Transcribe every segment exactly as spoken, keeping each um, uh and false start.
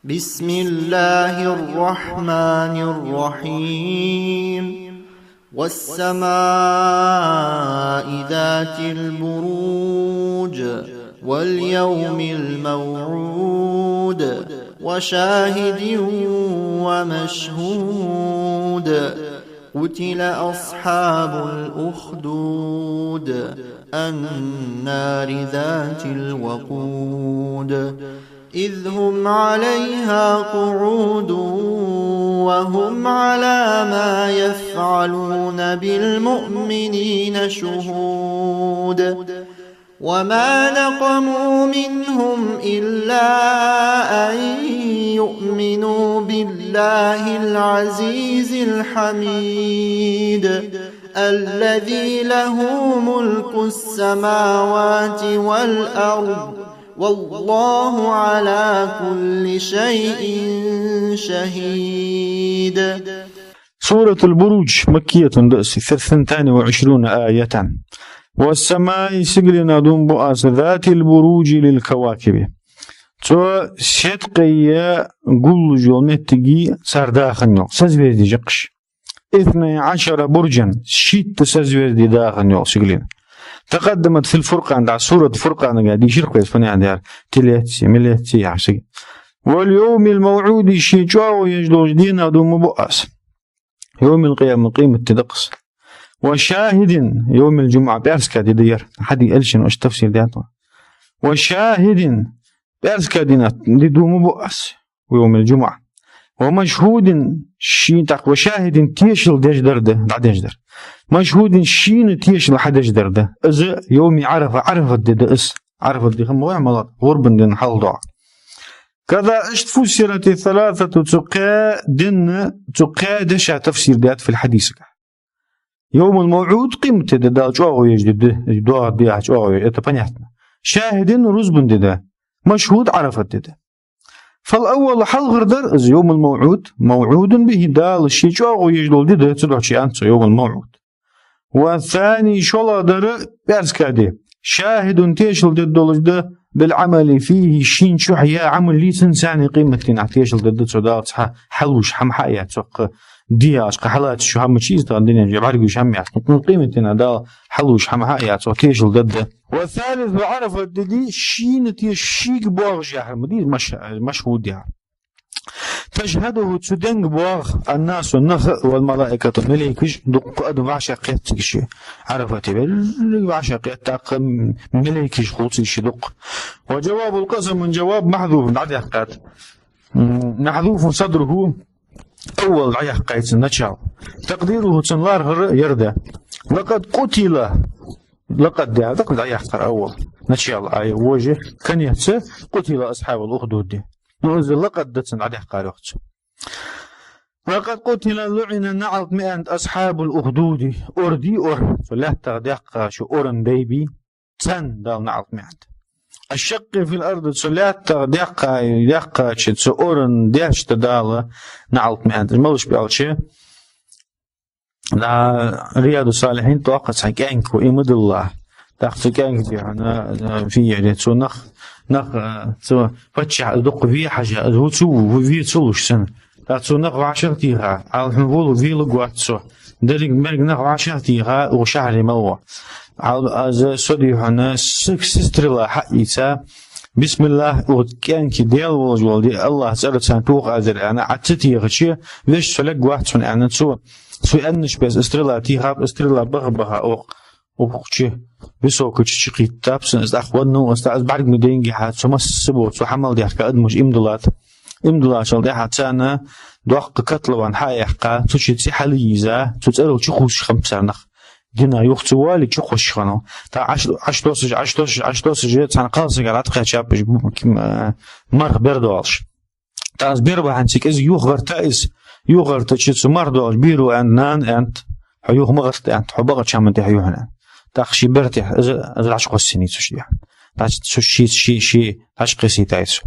بسم الله الرحمن الرحيم. والسماء ذات البروج. واليوم الموعود. وشاهد ومشهود. قتل أصحاب الأخدود. النار ذات الوقود. إذ هم عليها قعود وهم على ما يفعلون بالمؤمنين شهود. وما نقموا منهم إلا أن يؤمنوا بالله العزيز الحميد الذي له ملك السماوات والأرض والله على كل شيء شهيد. سورة البروج مكية да из, ثنتان وعشرون آية. والسماء сигален дув буъ аз, ذات البروج للكواكب. Цу седкъий гуллуш йола моттигаш цар даханна йола, созвездеш яхаш. اثني عشر برجا, шийтта созвезде даханна йола сигален. تقدمت في الفرقان, да, сурат Фуркъанага дийшар вай, понятно да, Телец, Мелец яхаш. واليوم الموعود, ший чӀоагӀо еш долча дийнах дув буъ аз. يوم القيامة, къематди да-кх из. وشاهد, يوم الجمعة, пӀаьраска ди да ер. Хьади элшан оаш тафсир даьд. وشاهد, пӀаьраска дийнах ди дув буъ аз. يوم الجمعة. ومشهود, ший тӀаккха وشاهد тешал деш дар да, дӀадеш дар. مشهود шийна тешал хьадеш дар да. Из يوم عرفة, Ӏарафат ди да из. Ӏарафат ди хӀама вай мала, гӀурбан ден хьалха доагӀа. كذا иштта فسرت الثلاثة, цу кхаь дийнна, цу кхаь деша тафсир даьд في الحديث. يوم الموعود, къематди да, Дала чӀоагӀо еш ди да, доагӀа ди, чӀоагӀо еш, это понятно. شاهد рузбан ди да, مشهود Ӏарафат ди да. فالأول, хьалхара дар из يوم الموعود, موعود به, Дала ший чӀоагӀо еш дола ди да, цудухьа аьннад цо يوم الموعود. والثاني, шоллагӀа дар пӀаьраска ди, شاهد, тешал деш долаш да, بالعمل فيه, шийна чухь яь Ӏамал лийцан царна къематдийнахьа тешал деш да цо, Дала цхьа хьалуш хӀама хьаяь цох, ди яхаш кхы хьалаца шу хӀама чу из тӀа дунен чу бӀаргагуш хӀама яц. Къематдийнахьа Дала хьалуш хӀама хьаяь цох тешал деш да. والثالث, Ӏарафат ди, шийна тешал шийга боагӀаш яхар ма дий, مش-, مشهود яхар. تشهده, цу денга боагӀа الناس, нах, والملائكة, малейкаш, дукха адам вӀашагӀкхет цига ше. Ӏарафате берриг вӀашагӀкхет, тӀаккха малейкаш хул цига ше дукха. وجواب القسم, жаваб محذوف, дӀадаьккхад. محذوف صدره, أول дӀаяьккхай цун, начало. تقديره, цун лархӀар ер да. لقد قتل, لقد да, так дӀаяьккхар أول. Начало, а вож конец, قتل أصحاب الأخدود. Ну, из لقد да цун дӀадаьккхар йоах цо. لقد قتل, لعن, наӀалт ма аьннад, أصحاب الأخدود, ора дий ора, цу лаьттах даьккхача оран бай бий, царна Дала наӀалт ма аьннад. الشق في الأرض, цу лаьттах даьккха-, даьккхача цу оран даьшта Дала наӀалт ма аьннад. Малаш ба аьлча, да, Риядус-Салихьин тӀа доаккх цхьа кӀаьнк ва, иман диллалехь. ТӀаккха цу кӀаьнка тӀа хьона, а, фиере, цу нах, нах, а, цу паччахьа дукха ве хьажа, из ву цу, ве ца луш санна. ТӀаккха цу нах вӀашагӀтеха, Ӏа хьона вула вела гӀоттац цо. Дерриг-мерриг нах вӀашагӀтеха, укх шахьаре мел вола. Ӏа, аз со дий хьона, саг сестрила хьаийца, бисмиллахӀ, укх кӀаьнка Даьла волаш вола ди, АллахӀа цӀерца тоха аз ер аьнна, Ӏа ца техача, вешта со лергвац хьона аьнна, цо, цо аьннача беса сестрила техаб, сестрила баха-баха укх, укх чу, высокача чу кхийттаб сона из, тӀаккха веннав из, тӀаккха из бӀарга ма дайнагӀа, цу масса бо, цу хьа мел даьхка адамаш иман диллад. Иман диллачул тӀехьагӀа царна доккха котлован хьаяьккха, цу чу цӀи хьалъийза, цу цӀерал чукхувсаш хиннаб цар нах. Дийнахьа юха ца воале, чукхувсаш хиннав. ТӀаккха Ӏаш-, Ӏаш доссаш, Ӏаш доссаш, Ӏаш доссаш, цхьан кхалсагара дӀатӀакхаьчаб уж, м, м, марха бер долаш. ТӀаккха из бер бахьан цига из юха гӀерта из, юха гӀертача цу марха долча беро аьннад: «Нана, — аьннад, — хьо юха ма гӀерта, — аьннад, — хьо бакъача хӀаман тӀехьа я хьона», — аьннад. ТӀаккха ший бер тӀехьа из, из дӀачукхоссийна цу ший дехьа. ДӀач-, цу ший, ший, ший дӀачукхессийтаяй цо.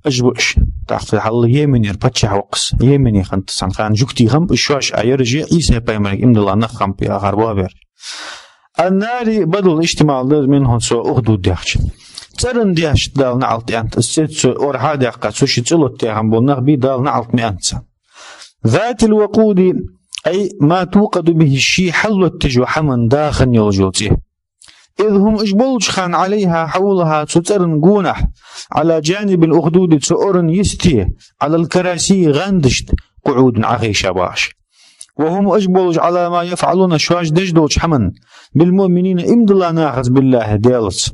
Уж ба уж. ТӀаккха хьал Йеменера паччахь ва-кх из. Йемене хиннад цхьан хана жугтий хиннаб уж, шоаш Ӏа ераш Ӏийса пайхамарга иман дилла нах хиннаб яхар бохабер. النار بدل اشتمال да из منه цо أخدود яхача. цӀеран дешашта Дала наӀалт аьннад, из цӀи цу орхьа а даьккха, цу ши цӀи лоттаяь хинна бола нах бий Дала наӀалт ма аьннад царна. ذات الوقود، أي ما توقد به, ший хьаллоттаеш йола хӀаман да хинна йолаш йола цӀи. إذ هم, уж болча хана, عليها, حولها, цу цӀеран гонахьа, على جانب الأخدود, цу оран йисте, على الكراسي, гӀандашта, قعود, Ӏохайша ба уж. وهم, уж болаш, على ما يفعلون, шоаш деш долча хӀаман, بالمؤمنين, иман дилла нахаца, بالله, Даьлаца.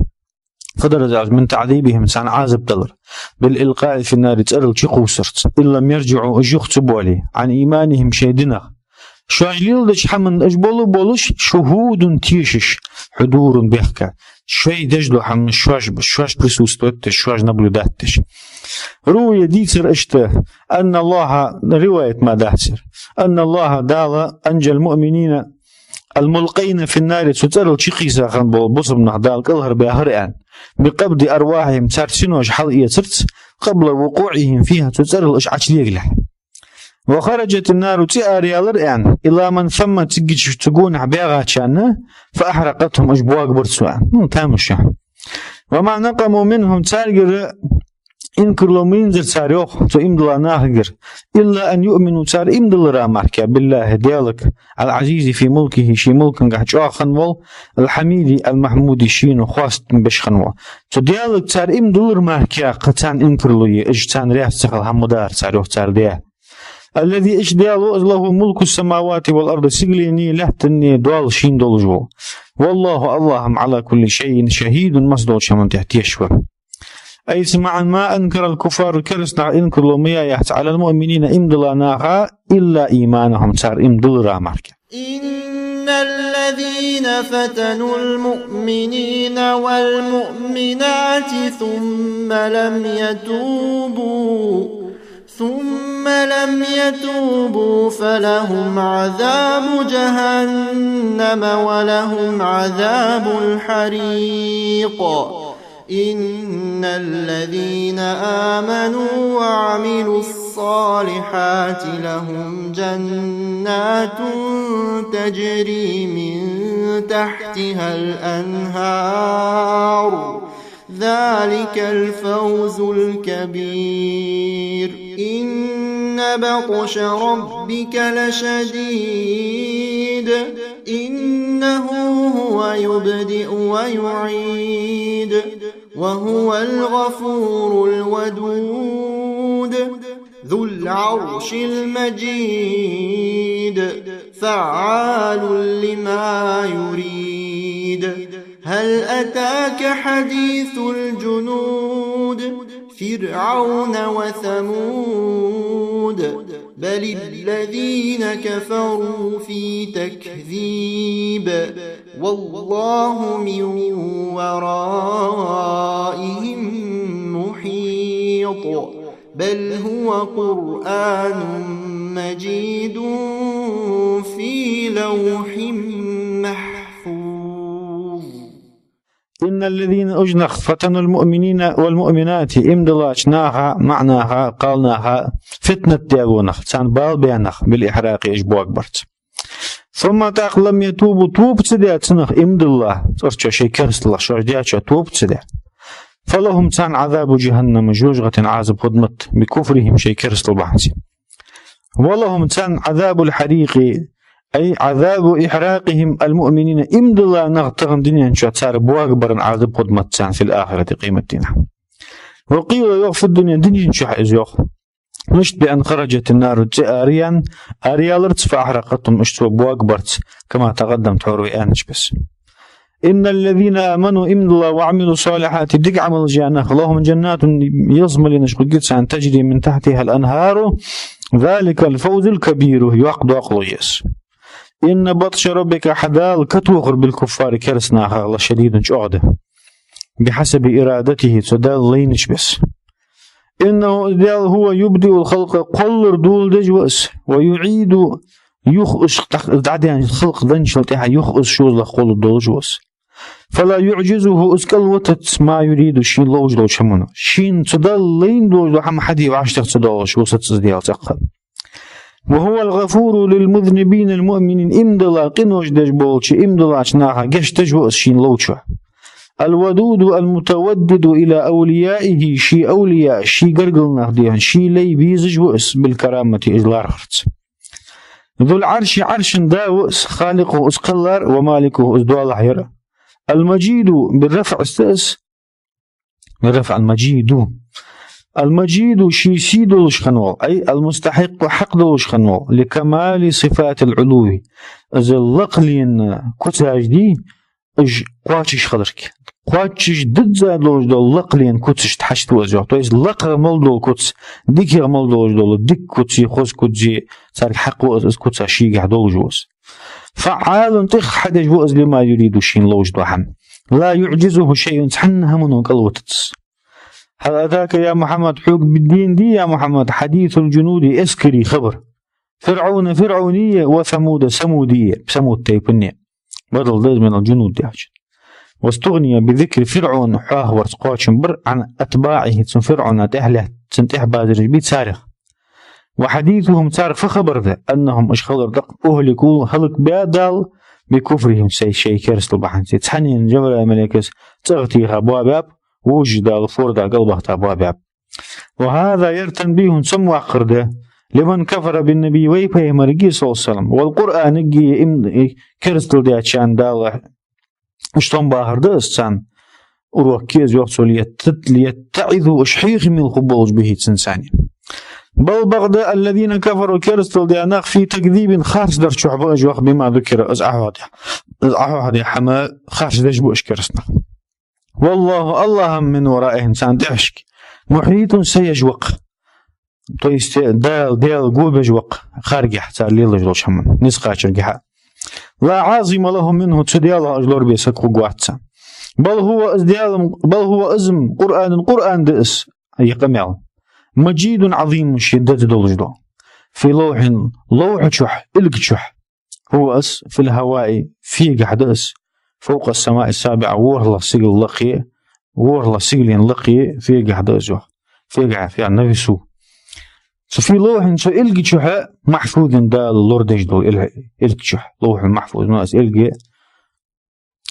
Фу дар из аьлча, من تعذيبهم, царна Ӏазап далар, بالإلقاء في النار, цӀерал чукхувсарца, إن لم يرجعوا, уж юха ца боале, عن إيمانهم, шоай динах. Шоаш леладеча хӀаман уж бола болаш, شهود, тешаш, حضور, бехк. Шоай деш дола хӀама шоаш, шоаш присутствовать деш, шоаш наблюдать деш. روي, дийцар иштта, أن الله, риваят ма дацар, أن الله, Дала, أنجى المؤمنين الملقين في النار, цу цӀерал чукхийса хинна бола бусалба нах Дала кӀалхарбаьхар аьнна, بقبض أرواحهم, цар синош хьалъэцарца, قبل وقوعهم فيها, цу цӀерал уж ӀочулегӀалехь. وخرجت النار, цӀи араялар аьнна, إلى من ثم, цигача, цу гонахьа баьгӀачарна, فأحرقتهم, уж боагабар цо аьнна. Ну, тамаш я. وما نقموا منهم, царгара инкарло ма йинзар цар, йоах, цу иман дилла нахагара, إلا أن يؤمنوا, цар иман диллара мара, بالله, Даьлага, العزيز في ملكه, ший мулкангахьа чӀоагӀа хинна вола, الحميد المحمود, шийна хоастам беш хинна вола. Цу Даьлага цар иман диллар мара, кхы царна инкарло е, уж царна раьза ца хила хӀама ма дар цар, йоах, цар Даьла. الذي, уж Даьла ва из, له ملك السماوات والأرض, сигаленеи лаьттанеи доал шийна долаш ва. والله, АллахӀ-м, على كل شيء شهيد, массадолча хӀаман тӀа теш ва. أي اسمع ما أنكر الكفار, кераста наха инкарло ма яь яц, على المؤمنين, иман дилла наха, إلا إيمانهم, цар иман диллара мара. إن الذين فتنوا المؤمنين والمؤمنات ثم لم يتوبوا، ثم لم يتوبوا فلهم عذاب جهنم ولهم عذاب الحريق. إن الذين آمنوا وعملوا الصالحات لهم جنات تجري من تحتها الأنهار، ذلك الفوز الكبير. إن بطش ربك لشديد، إنه هو يبدئ ويعيد، وهو الغفور الودود، ذو العرش المجيد، فعال لما يريد. هل أتاك حديث الجنود؟ فرعون وثمود، بل الذين كفروا في تكذيب، والله من ورائهم محيط، بل هو قرآن مجيد في لوح محفوظ. إن الذين, уж нах, فتنوا المؤمنين والمؤمنات, иман диллача наха, маӀа наха, кхалнаха фитнат даь бола нах, царна бала баь нах, بالإحراق, уж боагабарца. ثم, тӀаккха, لم يتوبوا, тоба ца даь цу наха, иман дилла, цӀерчо шоай керасталах, шоаш даьчоа тоба ца даь, فلهم, царна, عذاب جهنم, жожагӀатен Ӏазап хургда-м, بكفرهم, шоай керастал бахьанца. ولهم, царна, عذاب الحريق, أي عذاب إحراقهم المؤمنين, иман дилла нах тахан дунен чу цар боагабаран Ӏазап хургда-м царна, في الآخرة, къематдийнахьа. وقيل, йоах, في الدنيا, дунен чу из, йоах. Мишта, بأن خرجت النار, цӀи араяьнна, араяларца, فأحرقتهم, уж цо боагабарца, كما تقدم, тхьовра вай аьннача беса. إن الذين آمنوا, иман дилла, وعملوا الصالحات, дика Ӏамалаш яь нах, لهم جنات, ялсмаленаш хургья царна, تجري من تحتها الأنهار، ذلك الفوز الكبير, йоккха доакъо я из. إن بطش ربك, хьа Дала катохар, بالكفار, кераста нахах, لشديد, чӀоагӀа да. بحسب إرادته, цу Даьла лайнача беса. إنه, Даьла, هو يبدئ الخلق, кхоллар доладеш ва из, ويعيد, юха уж, тӀаккха дӀадаьнна халкъ денначул тӀехьагӀа юха из шозлагӀа кхолларгдолаш ва из. فلا يعجزه, из кӀалвитац, ما يريد, шийна ловш долча хӀамано. Шийна цу Даьла лайна долаш дола хӀама хьаде вӀаштӀехьа ца доалаш ва из, Даьла, цӀаккха. وهو الغفور للمذنبين المؤمنين, иман дилла, къинош деш болча, иман диллача наха гешт деш ва из, шийна ловчо. الودود المتودد إلى أوليائه, ший овлияъ, ший гаргара нах дехьа, ший лай безаш ва из, بالكرامة, из лархӀарца. ذو العرش, Ӏарша да ва из, خالقه, из кхеллар, ومالكه, из доалахьа яр. المجيد, بالرفع, из да из, بالرفع المجيد. المجيد, ший сий долаш хинна вола, أي المستحق, хьакъ долаш хинна вола, لكمال صفات العلو, из лакхлен куцаш да, уж кхоачаш хиларга. Кхоачаш дизза долаш дола лакхлен куцашта хьашт ва из, йоах. То есть лакхагӀа мел дола куц, дикагӀа мел долаш дола дика куцеи хоза куцеи, царга хьакъ ва из, из куцаш шийгахьа долаш ва из. فعال, тӀех хьадеш ва из, لما يريد, шийна ловш дола хӀама. لا يعجزه شيء, цхьанна хӀамано кӀалвутац из. هل أتاك يا محمد, хьога денна дий, я Мухьаммад, حديث الجنود, эскарий хабар. فرعون, ФирӀавнеи, وثمود, Самудеи, Самуд тайпанеи. Бадал да из من الجنود яхачун. واستغني بذكر فرعون, хьоахаварца кхоачам бар, عن أتباعه, цу ФирӀавна тӀехьа лаьтта, цунна тӀехьа базараш бий, царех. وحديثهم, цар фу хабар да, أنهم, уж хилар да-кх, أهلكوا, хӀалакбаьб Дала, بكفرهم, шоай, шоай керастал бахьанца. Цхьаннена Жабраил малейкас цӀагӀа теха боабаьб, вожаш Дала форда кӀалбахийта боабаьб. وهذا, ер تنبيه, цамваккхар да, لمن كفر بالنبي, вай пайхамарга, صلى الله عليه وسلم, والقرآنга, им, и, керастал даьчарна Дала иштта бахар да из царна. Урок я из, йоах цо, ليتعظوا, уж хьехам мел хургболаш, به, цунца. بل, бакъда, الذين كفروا, керастал даь нах, في تكذيب, харц дар чу ба уж, йоах, بما ذكر, из Ӏохьоахадаь, из Ӏохьоахадаь хӀама харц деш ба уж кераста нах. والله, АллахӀ-м, من ورائهم, царна тӀехьашка, محيط, саеш ва-кх. То есть Дала, Даьла го беш ва-кх харгахьа, цар лелаш долча хӀаман низ кхачаргахьа. لا عاصم لهم منه, цу Даьлах уж лорабе саг хургвац царна. بل هو, из Даьла-м, بل هو, из-м, قرآن, Къуръан да из, е къамаьл, مجيد عظيم, ше деза долаш дола. في لوح, ловхьа чу, илга чу. هو, из, في الهواء, фегахьа да из, فوق السماء السابعة, ворхӀлагӀа сигала лакхе, ворхӀлагӀа сигален лакхе фегахьа да из, йоах. Фегахьа, фе-, на весу. Цу في لوح, цу илга чу, محفوظ, Дала лорадеш дола ил-, илга чу, لوح محفوظ, ну, из илга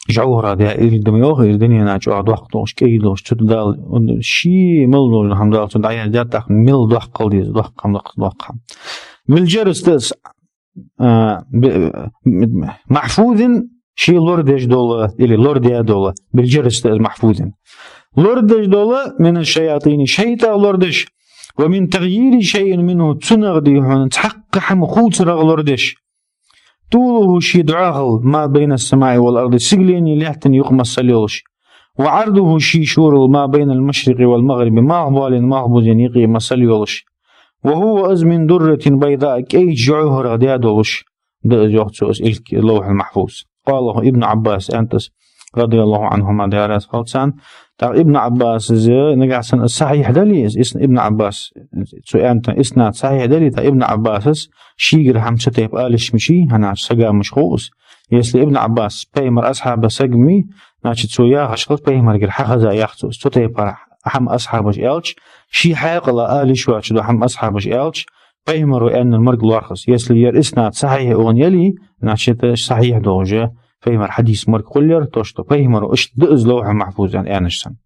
жӀовхьара даь илга да ма йоахий, из дунен чу чӀоагӀа доккха долаш, кӀай долаш, цу тӀа Дала, он ший мел долаш хӀама Дала цу тӀа дӀаяздеш, тӀаккха мел доккха хила деза, доккха хӀама, доккха, доккха хӀама. بالجرس да из, а, б-, محفوظ, ше лорадеш дола, или лорадаь дола, بالجرس да из محفوظ. Лорадеш дола, من الشياطين, шайтӀах лорадеш, ومن تغيير شيء منه, цунах, дий хьона, цхьаккха хӀама хувцарах лорадеш. طوله, ший дӀоахал, ما بين السماء والأرض, сигаленеи лаьттанеи юкъе масал йолаш. وعرضه, ший шорал, ما بين المشرق والمغرب, малхбоален, малхбузен юкъе масал йолаш. وهو, из, من درة بيضاء, кӀайча жӀовхьарах даь долаш да из, йоах цо, из илг, لوح المحفوظ. قاله ابن عباس, аьннад из, رضي الله عنهما, Даьла раьза хилва царна. ТӀаккха Ибн Ӏаббаса, из, нагахьа санна из сахьихь дале, из, из Ибн Ӏаббаса, цо аьннад, иснад сахьихь дале, тӀаккха Ибн Ӏаббаса шийгара хӀама цу тайпа ала йиш мичай, хӀана аьлча сага мишта хов из. Если Ибн Ӏаббас пайхамара асхьаб саг ма вий, значит, цо яхаш хилац, пайхамарагара хьахеза яхац цо из. Цу тайпара хӀама асхьабаша аьлча, ший хьаькъала ала йиш йоацаш дола хӀама асхьабаша аьлча, пайхамаро аьннар мара лоархӀ из. Если ер иснад сахьихь ва яле, значит, сахьихь долаш, пайхамара хьадис мара хул ер, то, что пайхамаро иштта да из, لوح المحفوظ, аьнна, аьнна санна.